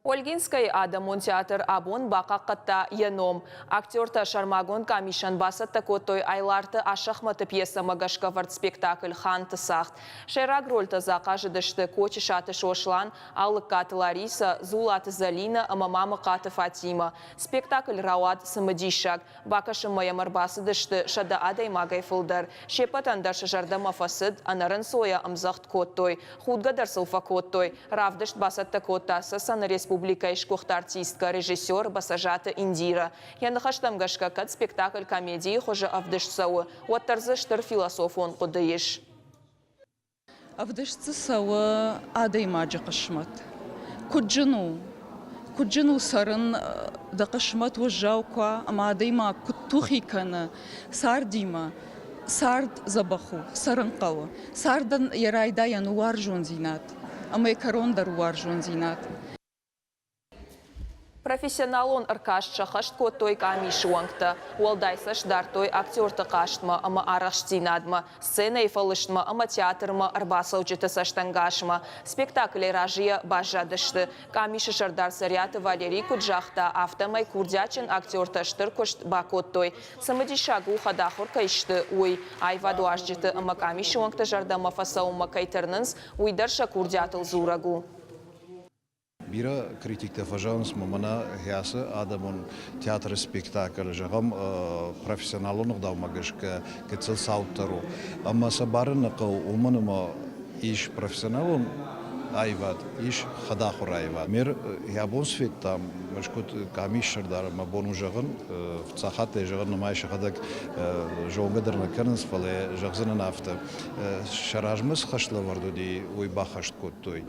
Ольгинскӕйы адӕмон театр абон бахъахъхъӕдта йӕ ном. Актертӕ сӕрмагонд къамисӕн бацӕттӕ кодтой Айларты Асӕхмӕты пьесӕмӕ гӕсгӕ вӕрд спектакль «Ханты цагъд». Сӕйраг рольтӕ дзы ахъазыдысты Кочысаты Сослан, Алыккаты Ларисӕ, Дзулаты Зӕлинӕ ӕмӕ Мамыхъаты Фатимӕ. Спектакль рауад цымыдисаг. Бакӕсынмӕ йӕм ӕрбацыдысты 100 адӕймагӕй фылдӕр. Се ппӕтӕн дӕр сӕ зӕрдӕмӕ фӕцыд, ӕнӕрынцойӕ ӕмдзӕгъд кодтой. Худгӕ дӕр сыл фӕкодтой. Равдыст бацӕттӕ кодта Цӕцӕны республикӕйы сгуыхт артисткӕ, режиссер Бӕцӕзаты Индирӕ. Йӕ ныхӕстӕм гӕсгӕ, кӕд спектакль комедийы хуызы ӕвдыст цӕуы, уӕддӕр дзы стыр философон хъуыды ис. Ӕвдыст дзы цӕуы адӕймаджы хъысмӕт. Куыд зын у, куыд зын у цӕрын, дӕ хъысмӕт уӕззау куы уа ӕмӕ адӕймаг куыд тухи кӕны цардимӕ. Цард дзӕбӕх у, цӕрын хъӕуы. Цардӕн йӕ райдайӕн у уарзондзинад ӕмӕ йӕ кӕрон дӕр у уарзондзинад. Профессионалон ӕркаст сӕххӕст кодтой къамисы уӕнгтӕ. Уӕлдай цӕст дардтой актерты хъазтмӕ ӕмӕ арӕхстдзинадмӕ, сценӕйы фӕлыстмӕ ӕмӕ театрмӕ ӕрбацӕуджыты цӕстӕнгасмӕ. Спектаклӕй разыйӕ баззадысты. Къамисы сӕрдар Цӕриаты Валерий куыд загъта, афтӕмӕй курдиатджын актертӕ стыр куыст бакодтой. Цымыдисаг у, хӕдахуыр кӕй сты, уый. Аивадуарзджыты ӕмӕ къамисы уӕнгты зӕрдӕмӕ фӕцӕуынмӕ кӕй тырнынц, уый дӕр сӕ курдиатыл дзурӕг у. Бирӕ критиктӕ фӕзӕгъынц, мӕнӕ ацы адӕмон театры спектакль, зӕгъӕм, профессионалон ӕгъдаумӕ гӕсгӕ гыццыл цауддӕр у. Ӕмӕ сӕ барын нӕ хъӕуы, уымӕн ӕмӕ ис профессионалон аивад, ис хӕдахуыр аивад. Ме йӕ бон цы федтам, ӕз куыд къамис сӕрдар, мӕ бон у зӕгъын, фыццаг хатт ӕй зӕгъын, нымайы сӕхӕдӕг зонгӕ дӕр нӕ кӕнынц, фӕлӕ зӕгъдзынӕн афтӕ, сӕ размӕ цы хӕслӕвӕрд уыди, уый баххӕст кодтой.